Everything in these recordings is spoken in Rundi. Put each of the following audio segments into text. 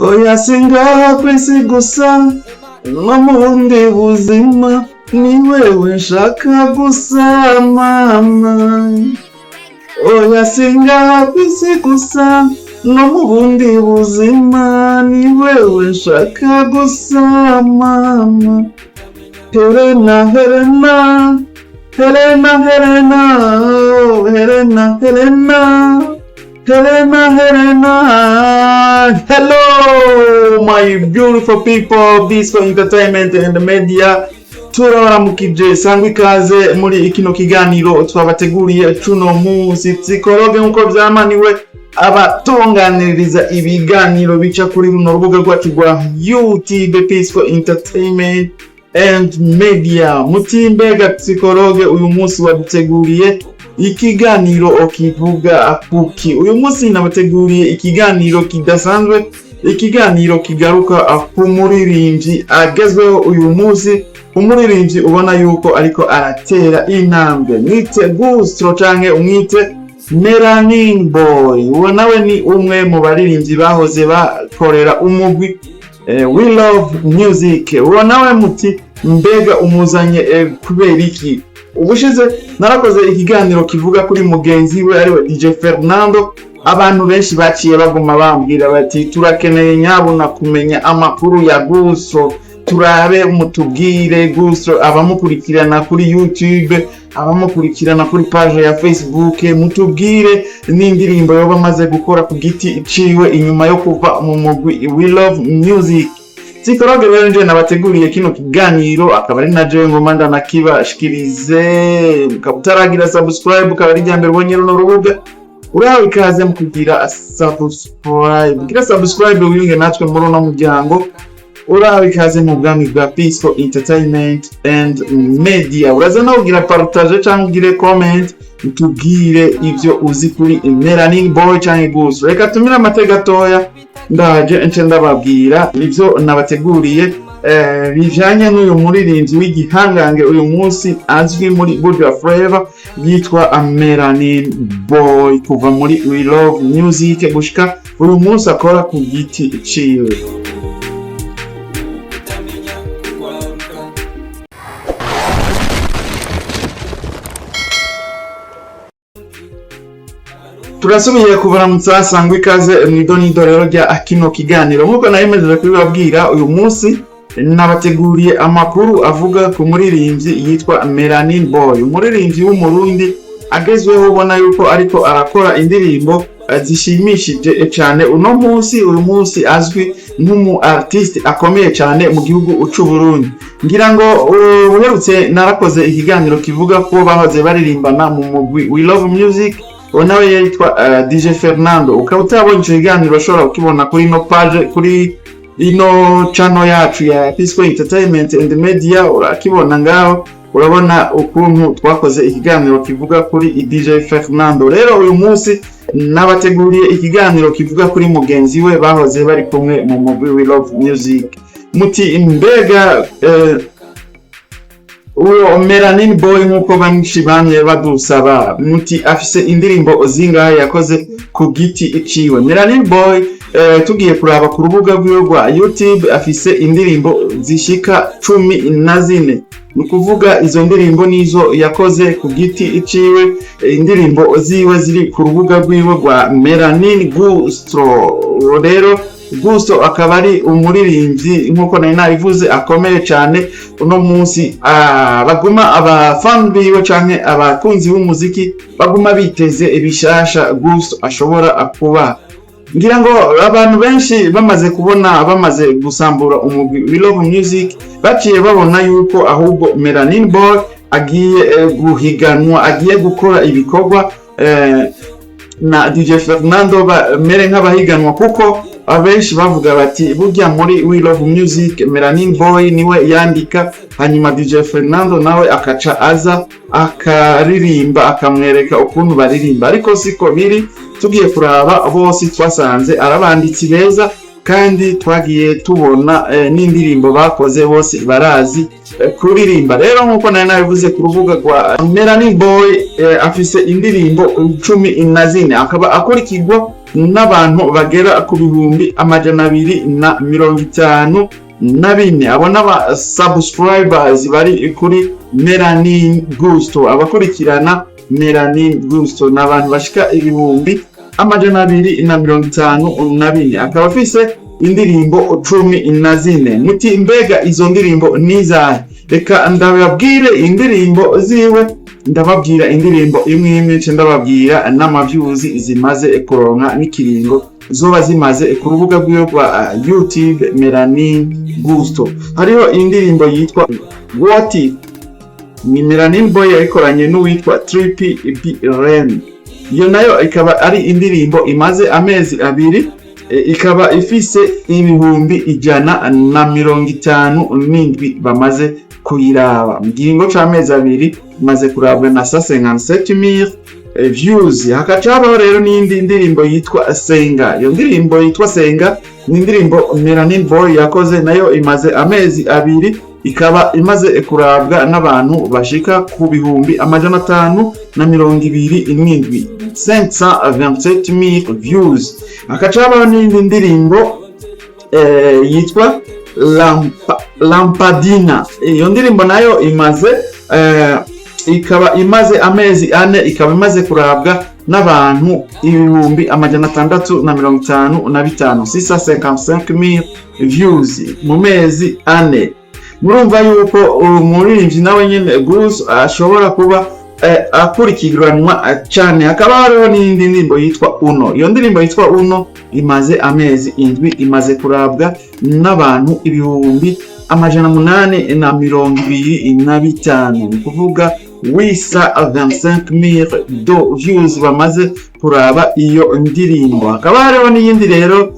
Oya, singaha kw'isi gusa, no mu bundi buzima ni wewe nshaka gusa, mama. Oya, singaha kw'isi gusa, no mu bundi buzima ni wewe nshaka gusa, mama. Helena, Helena, Helena, Helena, oh, Helena, Helena, Helena, Helena. Hello, my beautiful people, Bisco Entertainment and Media. Turabaramukije, sangwa ikaze muri kino kiganiro twabateguriye cuno munsi. Psychologue nkuko vyamaniwe abatunganiriza ibiganiro bica kuri runo rubuga rwacu rwa YouTube, Pisco Entertainment and Media. Muti mbega psychologue, uyu munsi waduteguriye ikiganiro kivuga kuki? Uyu munsi nabateguriye ikiganiro kidasanzwe, ikiganiro kigaruka ku muririmbyi agezweho uyu munsi, umuririmbyi ubona yuko ariko aratera intambwe, mwite Gustro canke umwite Melanin Boy. Uwo nawe ni umwe mu baririmbyi bahoze bakorera umugwi We Love Music. Uwo nawe muti mbega umuzanye kubera iki? Ubushize narakoze ikiganiro kivuga kuri mugenzi we, ariwe DJ Fernando. Abantu benshi baciye baguma bambwira bati turakeneye nyabuna kumenya amakuru ya Gustro, turabe mutubwire Gustro, abamukurikirana kuri YouTube, abamukurikirana kuri page ya Facebook, mutubwire n'indirimbo yoba amaze gukora ku giti ciwe inyuma yo kuva mu mugwi We Love Music. Psychologue rero nje nabateguriye kino kiganiro, akaba ari na jewe ngoma ndanakibashikirize. Ukaba utaragira subscribe, ukaba ari irya mbere ubonye runo rubuga, urahawe ikaze mu kugira subscribe. Gira subscribe wiyunge natwe muri uno muryango. Urahawe ikaze mu bwami bwa Peaceful Entertainment and Media. Uraza nawe ugira partage cyangwa ugire comment, utubwire ibyo uzi kuri Melanin Boy cyangwa Gusto. Reka tumire amate gatoya, ndaje nce ndababwira ibyo nabateguriye bijanye n'uyu muririmbyi w'igihangange uyu munsi azwi muri Buja Flavor, yitwa Melanin Boy, kuva muri We Love Music gushika uyu munsi akora ku giti ciwe. Kutamenya kugwaruka. Turasubiye kubaramutsa, sangwa ikaze mu idonido rero rya kino kiganiro. Nk'uko nabimejeje kubibabwira, uyu munsi nabateguriye amakuru avuga ku muririmbyi yitwa Melanin Boy, umuririmbyi w'Umurundi agezweho, ubona yuko ariko arakora indirimbo zishimishije cyane uno munsi. Uyu munsi azwi nk'umu artiste akomeye cyane mu gihugu c'u Burundi. Ngira ngo uherutse narakoze ikiganiro kivuga ko bahoze baririmbana mu mugwi We Love Music, uwo nawe yitwa DJ Fernando. Ukaba utabonye ico kiganiro, ushobora kukibona kuri ino page, kuri ino channel yacu ya Peaceful Entertainment and Media. Urakibona ngaho, urabona ukuntu twakoze ikiganiro kivuga kuri DJ Fernando. Rero uyu munsi nabateguriye ikiganiro kivuga kuri mugenzi we bahoze bari kumwe mu mugwi We Love Music. Muti mbega uwo Melanin Boy, nk'uko benshi bamye badusaba, muti afise indirimbo zingahe yakoze ku giti ciwe? Melanin Boy, tugiye kuraba ku rubuga rwiwe rwa YouTube, afise indirimbo zishika 14. Ni ukuvuga izo ndirimbo nizo yakoze ku giti ciwe, indirimbo ziwe ziri ku rubuga rwiwe rwa Melanin Gustro. Rero Gusto akaba ari umuririmbyi, nk'uko nari nabivuze, akomeye cyane uno munsi. Baguma abafan biwe canke abakunzi b'umuziki baguma biteze ibishasha Gusto ashobora kuba. Ngira ngo abantu benshi bamaze kubona bamaze gusambura umugwi We Love Music, baciye babona yuko ahubwo Melanin Boy agiye guhiganwa, agiye gukora ibikorwa na DJ Fernando, bamere nk'abahiganwa, kuko abenshi bavuga bati burya muri We Love Music Melanin Boy niwe yandika, hanyuma DJ Fernando nawe akaca aza akaririmba, akamwereka ukuntu baririmba. Ariko siko biri. Tugiye kuraba bose twasanze arabanditsi beza, kandi twagiye tubona n'indirimbo bakoze, bose barazi kuririmba. Rero nk'uko nari nabivuze, ku rubuga rwa Melanin Boy afise indirimbo 14, akaba akurikirwa n'abantu bagera ku 254,000. Abo n'aba subscribers bari kuri Melanin Gusto. Abakurikirana Melanin Gusto ni abantu bashika 254,000. Akaba afise indirimbo 14. Muti mbega izo ndirimbo nizahe? Reka ndababwire indirimbo ziwe. Ndababwira indirimbo imwe imwe, nce ndababwira n'ama views zimaze kuronka n'ikiringo zoba zimaze ku rubuga rwiwe rwa YouTube Melanin Gusto. Hariho indirimbo yitwa What If, ni Melanin Boy yayikoranye n'uwitwa Trippy B Ren. Iyo nayo ikaba ari indirimbo imaze amezi 2, ikaba ifise 157,000 bamaze kuyiraba. Mu gihingo c'amezi 2 imaze kurabwa na 157,000 views. Hakaca habaho rero n'iyindi ndirimbo yitwa Senga. Iyo ndirimbo yitwa Senga ni indirimbo Melanin Boy yakoze, nayo imaze amezi 2, ikaba imaze kurabwa n'abantu bashika ku 527,000, 527,000 views. Hakaca habaho n'iyindi ndirimbo yitwa Lampadina. Iyo ndirimbo nayo imaze ikaba imaze amezi 4, ikaba imaze kurabwa n'abantu 655,000, 655,000 views mu mezi 4. Murumva yuko umuririmbyi nawe nyene Bruce ashobora kuba akurikiranwa cyane. Hakaba hariho n'iyindi ndirimbo yitwa Uno. Iyo ndirimbo yitwa Uno imaze amezi 7, imaze kurabwa n'abantu 825,000, ni kuvuga 825,000 de views bamaze kuraba iyo ndirimbo. Hakaba hariho n'iyindi rero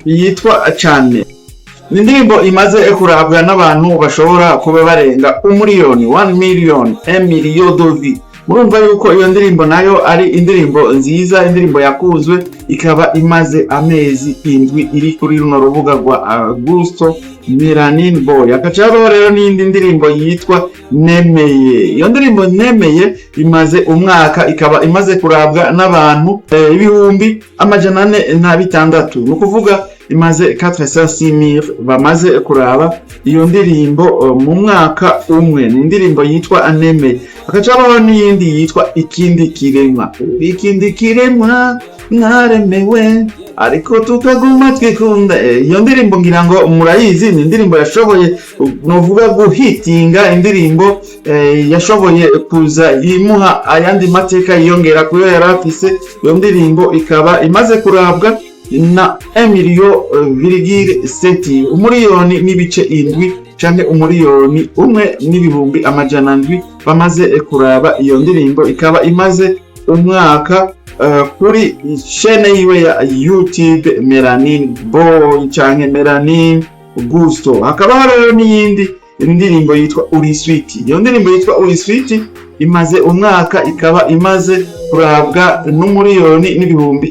yitwa Cane, ni indirimbo imaze kurabwa n'abantu bashobora kuba barenga 1 miliyoni, 1 million, 1 million de vues. Murumva yuko iyo ndirimbo nayo ari indirimbo nziza, indirimbo yakunzwe, ikaba imaze amezi 7 iri kuri runo rubuga rwa Gusto Melanin Boy. Hakaca habaho rero n'iyindi ndirimbo yitwa Nemeye. Iyo ndirimbo Nemeye imaze umwaka, ikaba imaze kurabwa n'abantu 406,000, ni ukuvuga imaze 406,000 bamaze kuraba iyo ndirimbo mu mwaka umwe. Ni indirimbo yitwa Nemeye. Hakaca habaho n'iyindi yitwa Ikindi Kiremwa. Ikindi kiremwa mwaremewe ariko tukaguma twikunda. Iyo ndirimbo ngira ngo murayizi, ni indirimbo yashoboye novuga guhitinga, indirimbo yashoboye kuza imuha ayandi mateka yiyongera kuyo yari afise. Iyo ndirimbo ikaba imaze kurabwa na 1,7 million, 1.7 miliyoni canke 1,7 miliyoni bamaze kuraba iyo ndirimbo, ikaba imaze umwaka kuri chaîne yiwe ya YouTube Melanin Boy canke Melanin Gusto. Hakaba hariho n'iyindi indirimbo yitwa Uri Sweet. Iyo ndirimbo yitwa Uri Sweet imaze umwaka, ikaba imaze kurabwa n'1,1 miliyoni.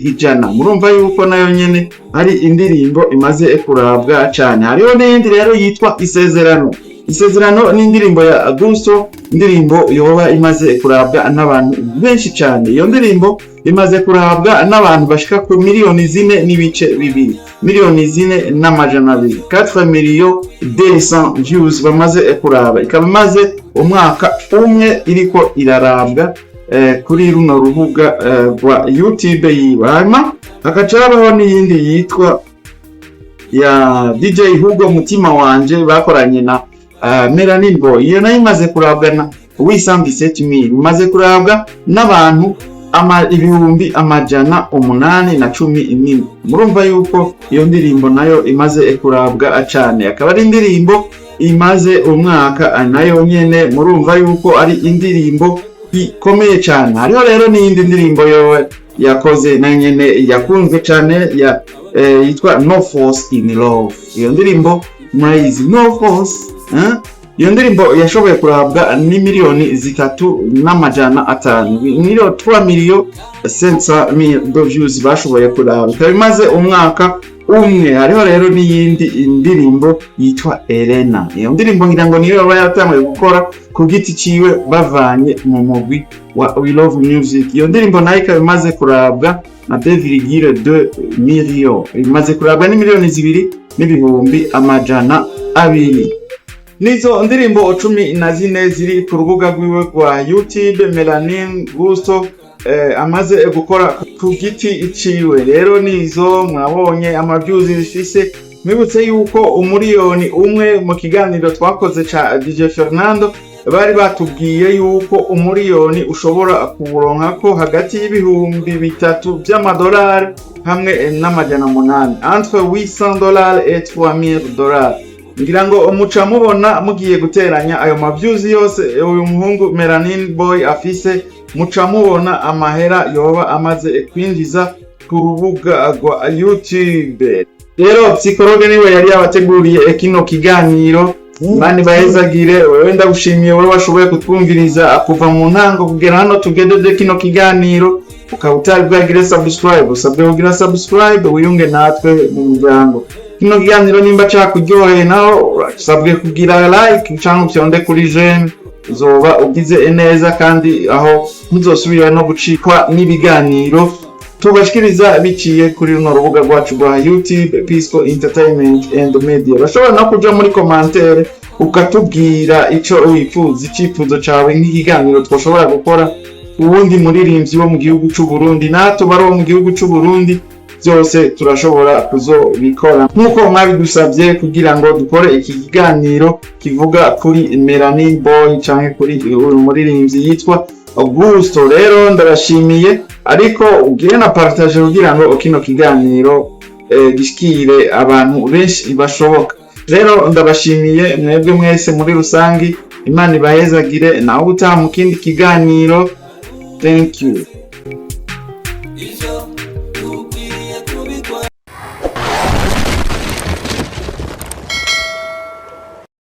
Murumva yuko nayo nyene ari indirimbo imaze kurabwa cane. Hariho n'iyindi rero yitwa Isezerano. Isezerano ni indirimbo ya Gusto, indirimbo yoba imaze kurabwa n'abantu benshi cyane. Iyo ndirimbo imaze kurabwa n'abantu bashika ku 4.2 miliyoni, 4.2 miliyoni, 4 millions 200 views bamaze kuraba, ikaba imaze umwaka umwe iriko irarabwa kuri runo rubuga rwa YouTube yiwe. Hanyuma hagaca habaho n'iyindi yitwa ya DJ Hugo, Mutima Wanje, bakoranye na Melanin Boy. Iyo nayo imaze kurabwa na 817,000, imaze kurabwa n'abantu 814,000. Murumva yuko iyo ndirimbo nayo imaze kurabwa cane, akaba ari indirimbo imaze umwaka nayo nyene. Murumva yuko ari indirimbo ikomeye cane. Hariho rero n'iyindi ndirimbo yowe yakoze nayo nyene yakunzwe cane ya yitwa No Force in Love. Iyo ndirimbo murayizi, No Force, eh? Iyo ndirimbo yashoboye kurabwa ni 3,5 miliyoni, 3,5 millions de views bashoboye kuraba, ikaba imaze umwaka. umwe. Hariho rero n'iyindi indirimbo yitwa Elena. Iyo ndirimbo ngira ngo niyo yaba yatanguye gukora ku giti ciwe bavanye mu mugwi wa We Love Music. Iyo ndirimbo nayo ikaba imaze kurabwa na 2,2 million, imaze kurabwa n'imiliyoni 2,200,000. Nizo ndirimbo 14 ziri ku rubuga rwiwe rwa YouTube Melanin Gusto amaze gukora ku giti ciwe. Rero nizo mwabonye ama views zifise. Mwibutse yuko 1 miliyoni mu kiganiro twakoze ca DJ Fernando bari batubwiye yuko 1 miliyoni ushobora kuwuronkako hagati y'3,000 by'amadolari hamwe n'800, entre $800 et $3000. Ngira ngo muca mubona, mugiye guteranya ayo ma views yose uyu muhungu Melanin Boy afise, muca mubona amahera yoba amaze kwinjiza ku rubuga rwa YouTube. Rero Psychologue niwe yari yabateguriye kino kiganiro. Imana ibahezagire. Wewe ndagushimiye, wowe washoboye kutwumviriza kuva mu ntango kugera hano tugejeje kino kiganiro. Ukaba utari bwagire subscribe, usabwe kugira subscribe wiyunge natwe mu muryango. Kino kiganiro nimba cakuryoheye naho, urasabwe kugira like canke ufyonde kuri j'aime, uzoba ugize neza, kandi aho ntuzosubira no gucikwa n'ibiganiro tubashikiriza biciye kuri runo rubuga rwacu rwa YouTube Pisco Entertainment and Media. Bashobora no kuja muri commentaire ukatubwira ico wifuza, icifuzo cawe nk'ikiganiro twoshobora gukora uwundi muririmbyi wo mu gihugu c'u Burundi, natwe bari mu gihugu c'u Burundi, byose turashobora kuzobikora nk'uko mwabidusabye kugira ngo dukore iki kiganiro kivuga kuri Melanin Boy canke kuri uyu muririmbyi yitwa Augusto. Rero ndabashimiye, ariko ugire na partage kugira ngo kino kiganiro gishikire abantu benshi bashoboka. Rero ndabashimiye mwebwe mwese muri rusangi. Imana ibahezagire. Nawe utaha mu kindi kiganiro. Thank you.